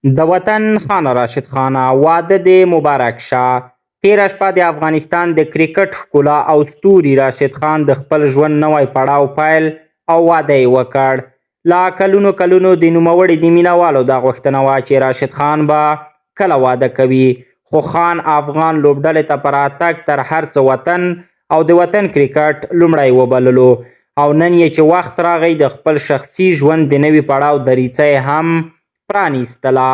د وطن خانه راشد خانه، واده دې مبارک شه. تېره شپه د افغانستان د کرکټ ښکلا او ستوري راشد خان د خپل ژوند نوی پړاو پیل او واده یې وکړ. له کلونو کلونو د نوموړي د مینهوالو دا غوښتنه وه چې راشد خان به کله واده کوي، خو خان افغان لوبډلې ته په راتګ تر هر څه وطن او د وطن کرکټ لومړی وبللو او نن یې چې وخت راغی د خپل شخصي ژوند د نوي پړاو دریڅه یې هم پرانیستله.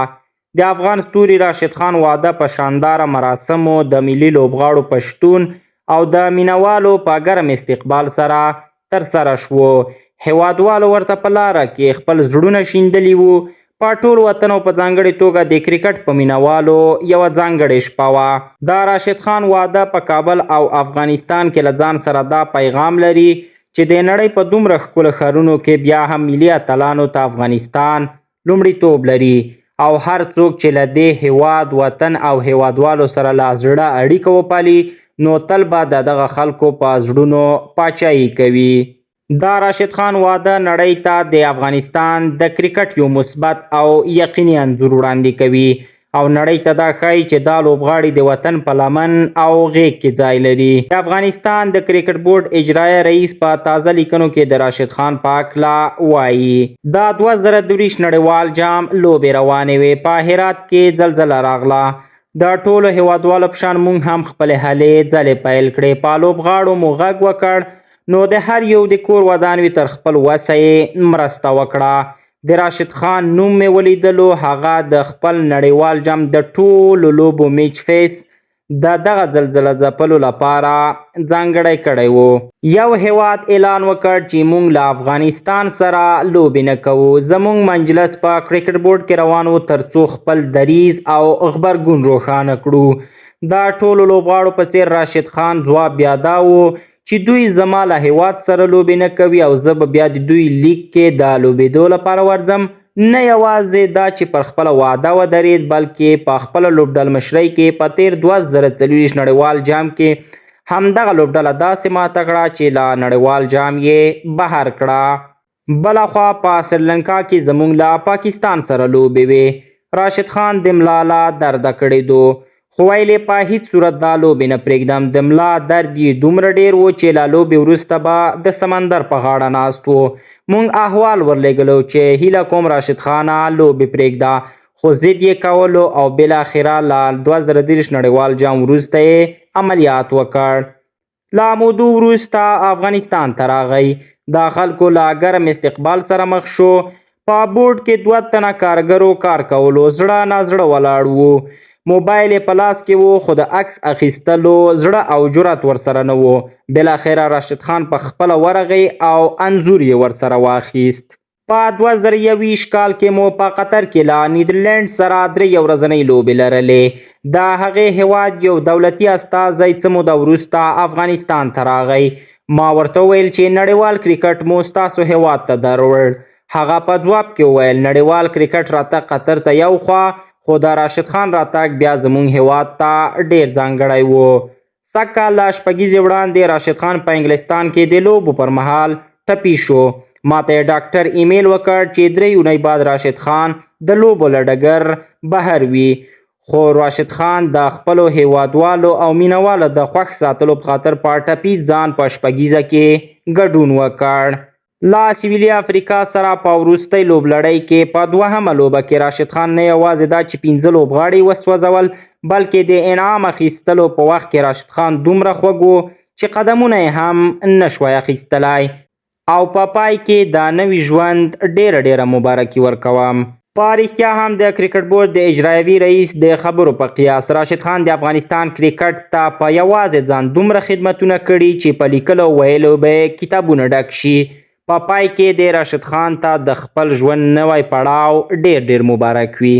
د افغان ستوري راشد خان واده په شانداره مراسمو، د ملي لوبغاړو په شتون او د مینهوالو په ګرم استقبال سره ترسره شو. هیوادوالو ورته په لاره کې خپل زړونه شیندلي وو. په ټول وطن او په ځانګړې توګه د کرکټ په مینهوالو یوه ځانګړې شپه وه. د راشد خان واده په کابل او افغانستان کې له ځان سره دا پیغام لري چې د نړۍ په دومره ښکلو ښارونو کې بیا هم ملي اتلانو ته افغانستان لومړیتوب لري او هر څوک چې له دې هیواد، وطن او هیوادوالو سره له زړه اړیکه وپالي، نو تل به د دغه خلکو په زړونو پاچاهي کوي. د راشد خان واده نړۍ ته د افغانستان د کرکټ یو مثبت او یقیني انځور وړاندې کوي او نړۍ ته دا ښایي چې دا لوبغاړي د وطن په لمن او غېږ کې ځای لري. د افغانستان د کرکټ بورډ اجرایه رئیس په تازه لیکنو کې د راشد خان په هکله وایي: د 2023 نړیوال جام لوبې روانې وې، په هرات کې زلزله راغله. د ټولو هیوادوالو په شان مونږ هم خپلې هلې ځلې پیل کړې، په لوبغاړو مو غږ وکړ، نو د هر یو د کور ودان وي تر خپل وسه یې مرسته وکړه. د راشد خان نوم مې ولیدلو، هغه د خپل نړیوال جام د ټولو لوبو میچ فیس د دغه زلزله ځپلو لپاره ځانګړی کړی و. یو هیواد اعلان وکړ چې مونږ له افغانستان سره لوبې نه کوو. زمونږ مجلس په کرکټ بورډ کې روان و ترڅو خپل دریځ او غبرګون روښانه کړو. د ټولو لوبغاړو په څیر راشد خان ځواب بیا دا و چې دوی زما له هیواد سره لوبې نه کوي او زه به بیا د دوی لیګ کې د لوبېدو لپاره ورځم. نه یوازې دا چې پر خپله وعده ودرېد، بلکې په خپله لوبډلمشرۍ کې په تېر 2024 نړیوال جام کې همدغه لوبډله داسې ماته کړه چې له نړیوال جام یې بهر کړه. بله خوا په سریلانکا کې زمونږ له پاکستان سره لوبې وې. راشد خان د ملا له درده کړېدو، خو ویل یې په هیڅ صورت دا لوبې نه پرېږدم. د ملا درد یې دومره ډېر و چې له لوبې وروسته به د سمندر په غاړه ناست و. مونږ احوال ورلېږلو چې هیله کوم راشد خانه لوبې پرېږده، خو ضد یې کولو او بالاخره له 2030 نړیوال جام وروسته یې عملیات وکړ. له مودو وروسته افغانستان ته راغی، د خلکو له ګرم استقبال سره مخ شو. په بورډ کې دوه تنه کارګرو کار کولو، زړه نا زړه ولاړ وو. موبایل یې په لاس کې و، خو د عکس اخیستلو زړه او جرأت ورسره نه و. بالاخره راشد خان په خپله ورغی او انځور یې ورسره واخیست. په 2021 کال کې مو په قطر کې له نیدرلینډ سره درې یو ورځنۍ لوبې لرلې. د هغې هیواد یو دولتي استازی څه موده وروسته افغانستان ته راغی. ما ورته وویل چې نړیوال کرکټ مو ستاسو هیواد ته دروړ. هغه په ځواب کې وویل، نړیوال کرکټ راتګ قطر ته یو خوا، خو د راشد خان راتګ بیا زموږ هیواد ته ډیر ځانګړی و. سږ کال له شپږیزې وړاندې راشد خان په انګلستان کې د لوبو پر مهال ټپي شو. ماته یې ډاکټر ایمیل وکړ چې 3 اونۍ بعد راشد خان د لوبو له ډګر بهر وي، خو راشد خان د خپلو هیوادوالو او مینهوالو د خوښ ساتلو په خاطر په ټپي ځان په شپږیزه کې ګډون وکړ. له سویلي افریقا سره په وروستۍ لوبلړۍ کې په دوهمه لوبه کې راشد خان نه یوازې دا چې 5 لوبغاړي وسوځول، بلکې د انعام اخیستلو په وخت کې راشد خان دومره خوږ و چې قدمونه یې هم نشوای اخیستلای. او په پای کې د نوي ژوند ډېره ډېره مبارکي ورکوم. په رښتیا هم د کرکټ بورډ د اجرایوي رئیس د خبرو په قیاس راشد خان د افغانستان کرکټ ته په یوازې ځان دومره خدمتونه کړي چې په لیکلو ویلو به کتابونه ډک شي. په پای کې د راشد خان ته د خپل ژوند نوی پړاو ډېر ډېر مبارک وي.